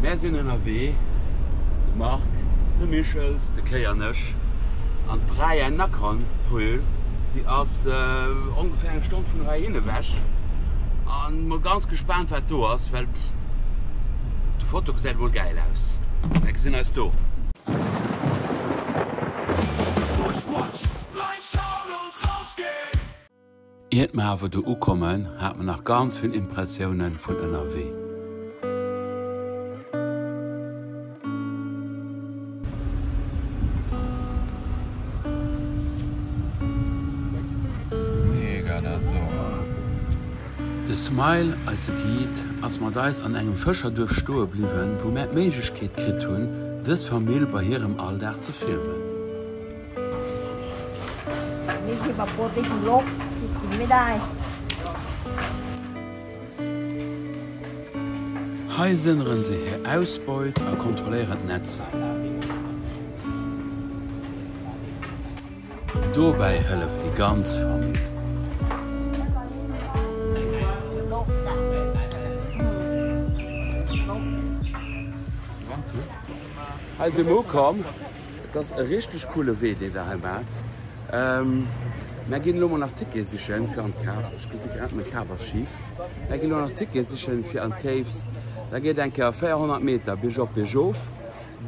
Mär sinn ënnerwee, de Marc, de Michels, de Kéi an ech, an d'Praia Nakhon Höhl. Déi ass ongeféier eng Stonn vun heihin ewech. An mol ganz gespaant wat do ass, well op de Foto gesäit mol gäil aus. Mär gesinn eis do. Iert mer awer do ukommen, hat mer nach ganz vill Impressiounen vun ënnerwee. Mega dat do! De Smile, eise Guide, ass mat eis an engem Fëscherduerf stoe bliwwen, wou mär d'Méiglechkeet kritt hunn, dës Famill bei hirem Alldag ze filmen. Hei sënneren se hir Ausbeut a kontrolléieren d'Netzer. Dobäi hëlleft déi ganz Famill. Hei si mer ukomm. Et ass e richteg coole Wee deen der hei maat. Mär ginn elo mol nach Tickete sichen fir an d'Cave. Ech gesi grad meng Kap ass schif. Mär ginn elo nach Tickete sichen fir an d'Caves. Da geet eng Kéier 400 Meter biergop biergof,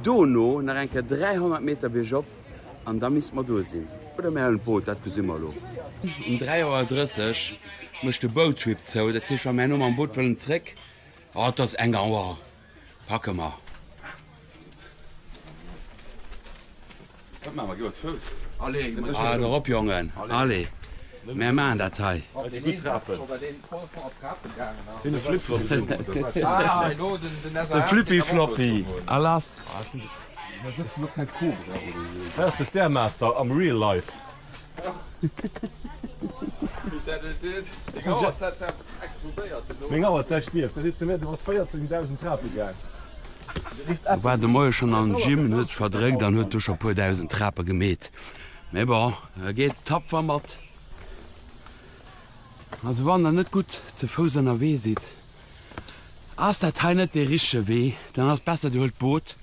dono nach eng Kéier 300 Meter biergop an da misste mer do sinn. Oder mär huelen d'Boot, dat gesi mer elo. Um 3 Auer 30 mécht de Boattrip zou, dat heescht wa mär elo mam Boot wëllen zréck, oh et ass eng Auer, packe mer. Wat maache mer? Gi mer ze Fouss? Allez, erop Jongen, allez, mär maachen dat hei. De Flippi Floppi, a lass! Dat ass de Stairmaster am real life. Meng Auerzäit stierft. Da seet se mir, du bass 14.000 Trape gaang. War de Moie schonn am Gym, huet sech verdréckt an huet do scho puer dausend Trape gemeet. Mee bon, e geet tapfer mat. Also wann der net gutt ze Fouss ënnerwee sidd, ass dat hei net dee richtege Wee. Dann ass besser dir huelt d'Boot.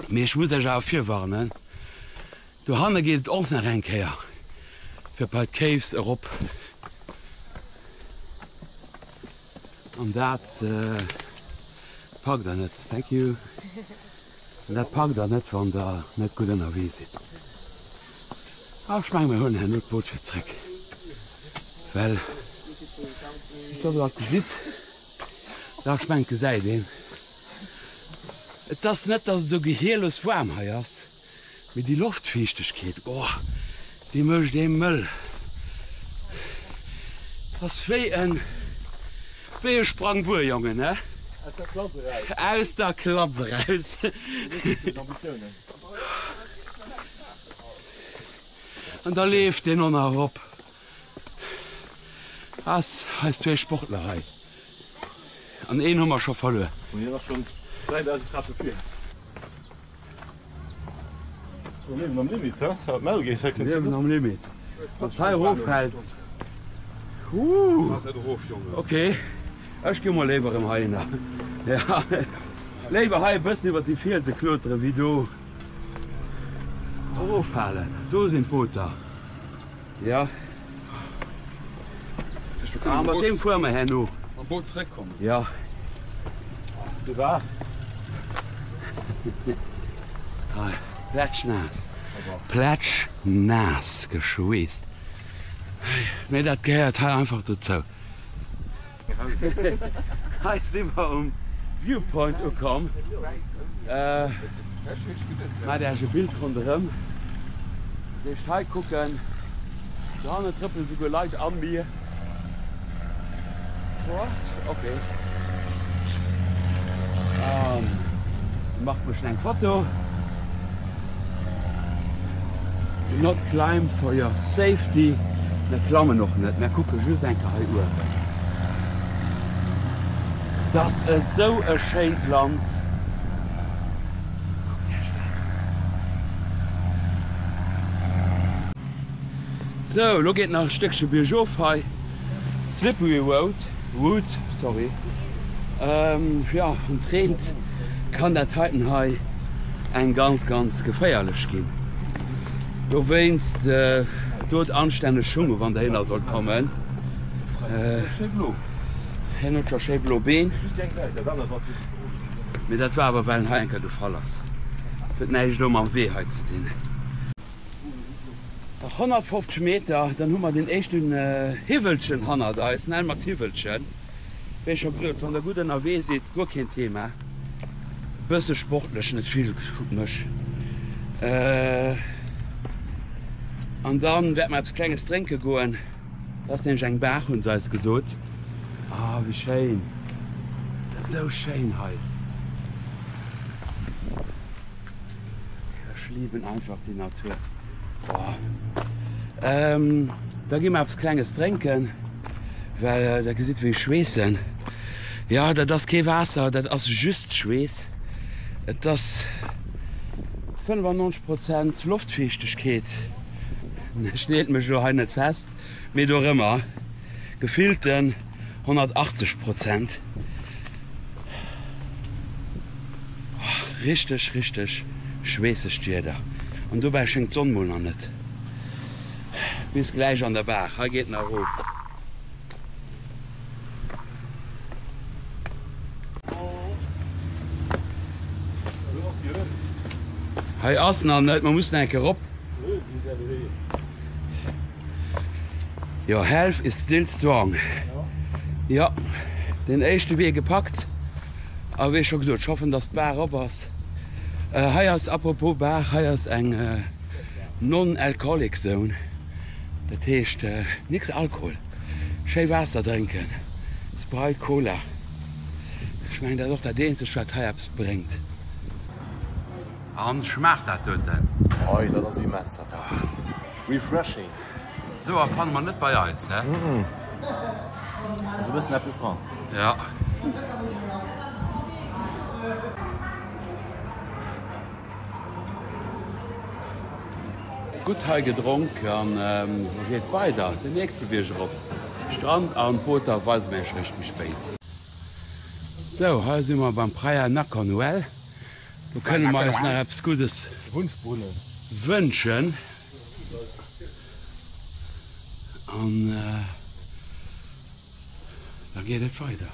Mee ech muss iech awer virwarnen, dohanne geet et och nach eng Kéier fir bei d'Caves erop. An dat packt der net, thank you, an dat packt der net, wann der net gutt ënnerwee sidd. Ach, ech mengen, mir huelen herno d'Boot fir zréck, well ech soll dat gesitt, dach, ech mengen, et gesäit een. Et ass net, dass et esou gehierlos waarm hei ass, mee déi Loftfiichtegkeet, boah, déi mécht ee mëll. Et ass wéi en, wéi e Sprangbuer, Jongen, ne? Aus der Klass eraus. Aus der Klatz eraus. An da leeft deen och nach erop. Ass eis zwéi Sportler hei. An een hu mer scho verluer. Hien ass schonn 3000 Trape vir. Liewen am Limit, he? Wat mell gees, he? Liewen am Limit. Wann s hei eroffäls, Huuh! Ok, ech gi mol léiwer erëm heihinner. Ja, léiwer hei e bëssen iwwer déi Fielse kloteren, wéi do eroffalen. Do sinn d'Booter. Ja. A mat deem fuere mer herno. Mam Boot zeréckkommen. Ja. Du war. Plätschnaass. Plätschnaass geschweesst. Mee dat gehéiert hei einfach dozou. Hei si mer um Viewpoint ukomm. Maacht Äech e Bild ronderëm. Dat heescht hei kucken, dohannen trëppelen souguer Leit am Mier. What? Ok. An de Marc mécht eng Foto. Do not climb for your safety. Mir klammen och net, mir kucke just eng Kéier hei uewen. Et ass esou e schéint Land. Kuckt Iech dat un. Sou, elo geet nach e Stéckche biergof hei. Slippery Road, Route, sorry. Jo, wann et reent. Kann dat heiten hei eng ganz ganz geféierlech ginn. Dowéinst dot anstänneg Schung u wann der hinner sollt kommen. Hien huet scho schéi blo Been. Mee dat war awer well en hei eng Kéier gefall ass. Huet näischt elo mam Wee hei ze dinn. Nach 150 Meter, dann hu mer den éischten Hiwwelchen hannert eis. Nenne mer d'Hiwwelchen. Wéi scho gesot, wann der gutt ënnerwee sidd, guer keen Thema. Bësse sportlech, net vill, kuckt mech. An dann wäerte mer eppes Klenges drénke goen. Dat ass nämlech eng Baach, hunn se eis gesot. Ah, wéi schéin! Esou schéin hei. Ech liben einfach déi Natur. Boah. Da gi mer eppes Klenges drénken, well der gesitt wéi ech schweessen. Jo, dat ass kee Waasser, dat ass just Schweess. Et ass 95 Prozent Loftfiichtegkeet. Ech neelt mech elo hei net fest, mee dorëmmer gefillten 180 Prozent. Richteg richteg schweessegt Wieder an dobäi schéngt d'Sonn mol nach net. Bis gläich an der Baach, hei geet nach erof. Hei ass nach net, mer mussen enke rop. Your health is still strong. Jo, den éischte Wee gepackt. A wéi scho gesot, ech hoffen, dass d'Baach op ass. Hei ass, apropos Baach, hei ass eng Non-Alcoholic Zone. Dat heescht, nix Alkohol, schéi Waasser drénken, Sprite, Cola. Ech mengen, dat ass och dat eenzegt, wat hei eppes bréngt. An schmaacht dat doten? Oi, dat ass immens dat hei. Refreshing. Sou a fanne mer net bei eis, he? Ass e bëssen eppes dran. Ja. Gutt hei gedronk an lo geet weider den nächste Bierg erop. Strand an Booter weise mer iech réischt méi spéit. Sou, hei si mer beim Praia Nacanuel. Do kënne mer eis nach eppes Guddes wënschen. An da geet et weider.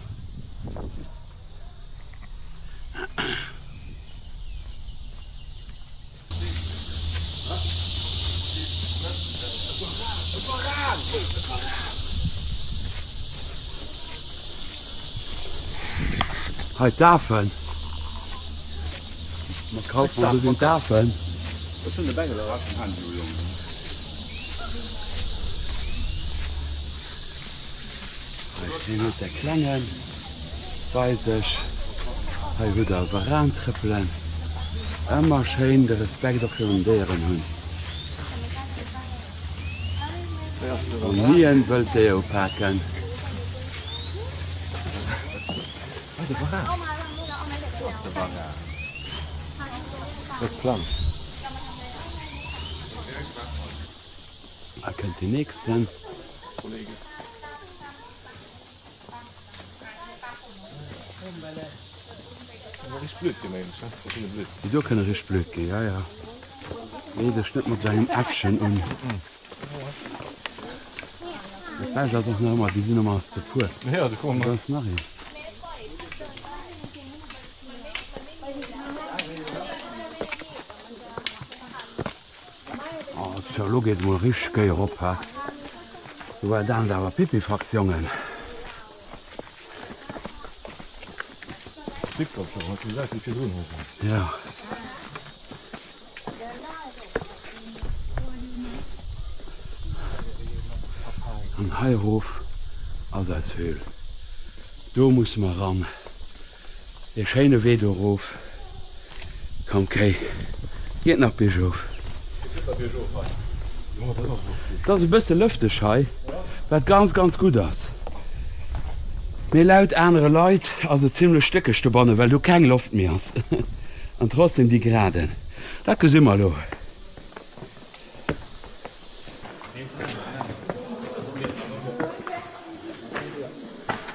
Hei d'Afen. Mat Kaufmann, do sinn d'Afen. Hei hien huet säi Klenge bei sech. Hei hutt der Varan trëppelen. Ëmmer schéin de Respekt och virun den Déieren hunn. An hien wëllt d'Déier upaken. Hei kënnt deen nächsten. Déi do kënne richteg blöd ginn, ja ja. Lee dech net mat esou engem Äffchen un. Dat Bescht ass och nach ëmmer, déi sinn ëmmer zu puer. Do ass nach een. Oh tjo, lo geet et mol richteg géi erop, ha. Do war dat aner awer Pipifax, Jongen. Ja. An hei erof ass eis Höhl. Do musse mer eran. Ee schéine Wee do erof. Komm Kéi, geet nach biergof. Et ass e bësse lëfteg hei, wat ganz ganz gutt ass. Mee laut anere Leit ass et zimlech stéckeg dobanne well do keng Loft méi ass. An trotzdem déi Graden, dat gesi mer elo.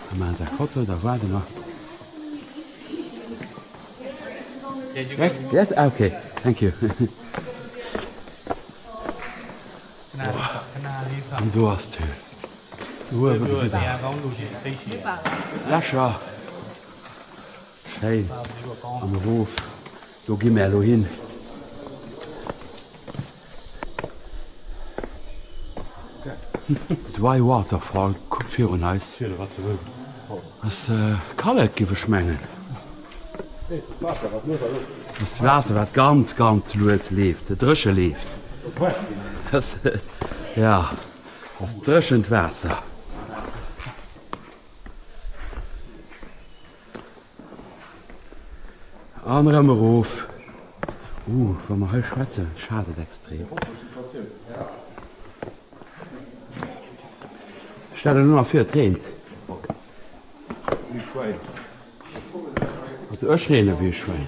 Da maachen se eng Foto, da waarde mer. Yes, yes, ah, okay, thank you. An do ass d'Höhl. Do uewe gesitt der Lächer. Schéin. An erof, do gi mär elo hin. Dry Waterfall kuckt virun eis. Ass Kallek giff ech mengen. Ass Waasser wat ganz ganz lues leeft, dréche leeft. Jo, ass dréchent Waasser. An erëm erof. Uh, wa mer hei schwätzen, schaart et extrem. Stell der elo nach vir, et reent. Also ech reene wéi e Schwäin.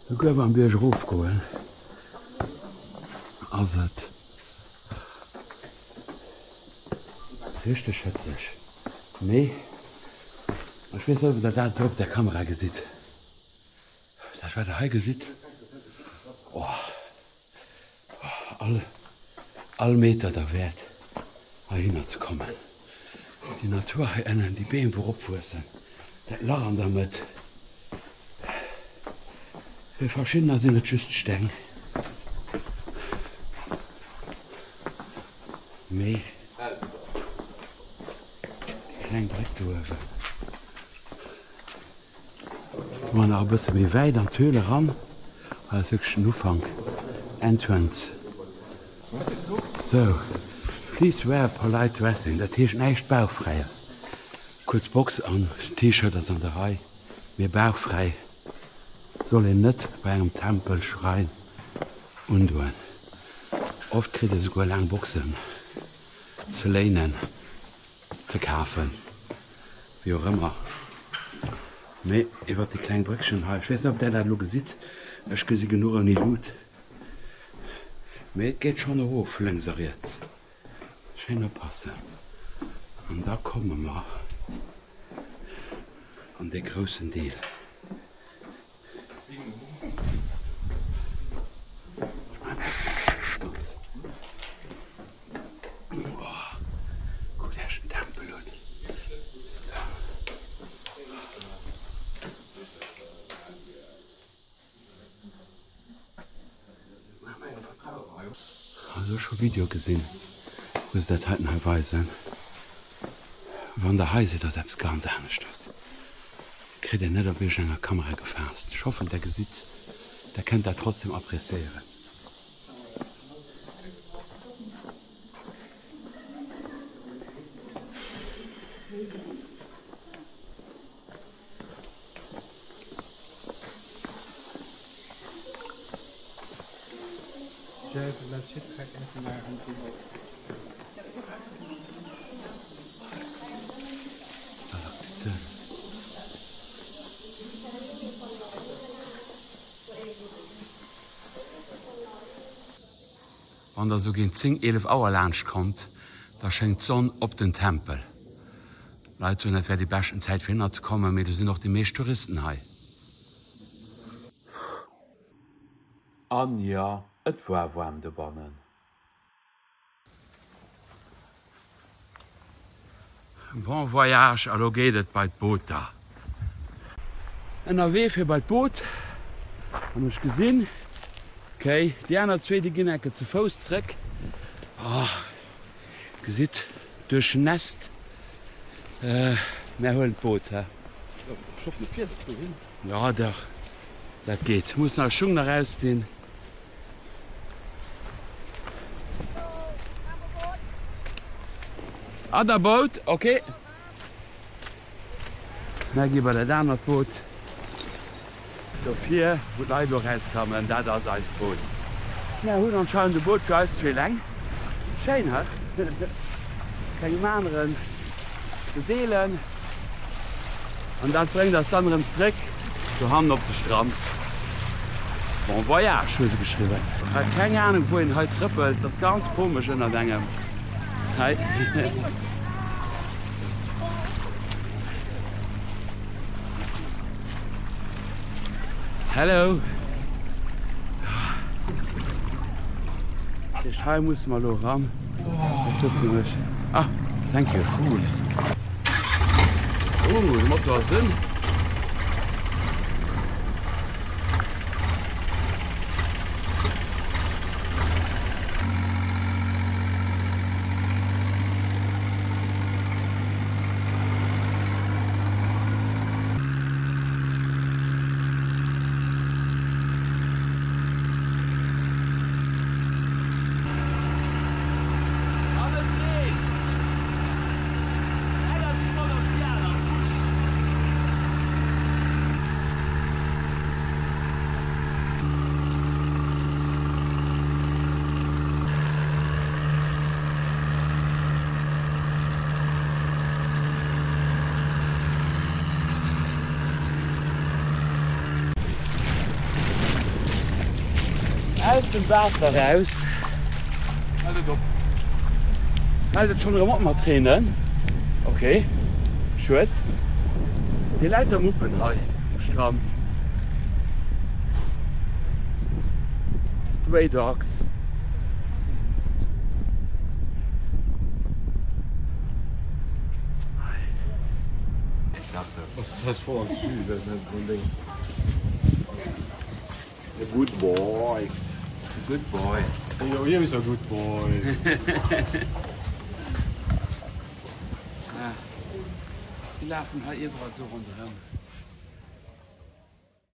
Souguer beim Bierg erofgoen ass et richteg hëtzeg. Mee ech weess net, ob der dat esou op der Kamera gesitt. Dat wat der hei gesitt, oh, all, all Meter derwäert heihinner ze kommen. Déi Natur hei ënnen, déi Beem wou eropwuessen, dat Lach an der Mëtt. Fir verschiddener sinn et just Steng. Mee déi kleng Bréck do uewen. Gi mer nach e bësse méi wäit an d'Höhl eran. Hei ass wierklech den Ufank, Entrance. Sou, Please wear polite dressing, dat heescht näischt Bauchfräies. Kuerz Box an T-Shirt ass an der Rei, mee bauchfräi soll een net bei engem Tempel, Schräin undoen. Oft kritt ee souguer laang Boxen ze léinen. Ze kafen, wéi och ëmmer. Mee iwwert déi kleng Bréckchen hei, ech weess net, ob där dat elo gesitt, ech gesi genuch ouni Lut, mee et geet schonn erof, lénks a riets. Schéin oppassen. An da komme mer an dee groussen Deel. Kuckt Iech den Tempel un. Also ech hu Video gesinn wou se dat heiten hei weisen. Wann der hei sidd ass eppes ganz aneschters. Kritt een net op iergendenger Kamera gefaasst. Ech hoffen der gesitt, der kennt dat trotzdem appréciéieren. Stalaktiten. Wann der sou géint 10, 11 Auer laanscht kommt, da schéngt d'Sonn op den Tempel. Leit soen, dat wär déi beschten Zäit fir hinner ze kommen, mee do sinn och déi meescht Touristen hei. An jo, et war waarm dobannen. Bon voyage, a lo geet et bei d'Booter. Ënnerwee fir bei d'Boot an ech gesinn, okay, déi aner zwee déi ginn enke ze Fouss zréck. Oh, gesitt, duerchnässt. Mär huelen d'Boot, he? Ech hoffen et fiert och dohin. Jo dach, dat geet. Mussen eis Schung nach ausdinn. Other boat, ok. Mär gi bei dat anert Boot. Do vir, wou d'Leit elo rausklammen, dat ass eist Boot. Mär hunn anscheinend e Boot fir eis zwee eleng. Schéin, he? Kengem aneren ze deelen. An dat bréngt eis dann erëm zréck dohannen op de Strand. Bon voyage hu se geschriwwen. Keng Ahnung wou een hei trëppelt, ass ganz komesch ënnert engem hei. Hello. Dat heescht hei musse mer elo eran. Dat huet fir mech. Ah, thank you. Cool. Oh, de Motor ass un. An et reent! Leider si voll op déi aner Couche. Aus dem Waasser raus. Hält et op. Hält et schonn erëm op mat reenen? Ok, schued. Déi lauter Muppen hei um Strand. Stray Dogs. A good boy. A good boy. Yo, is a good boy. Déi lafen hei iwwerall sou ronderëm.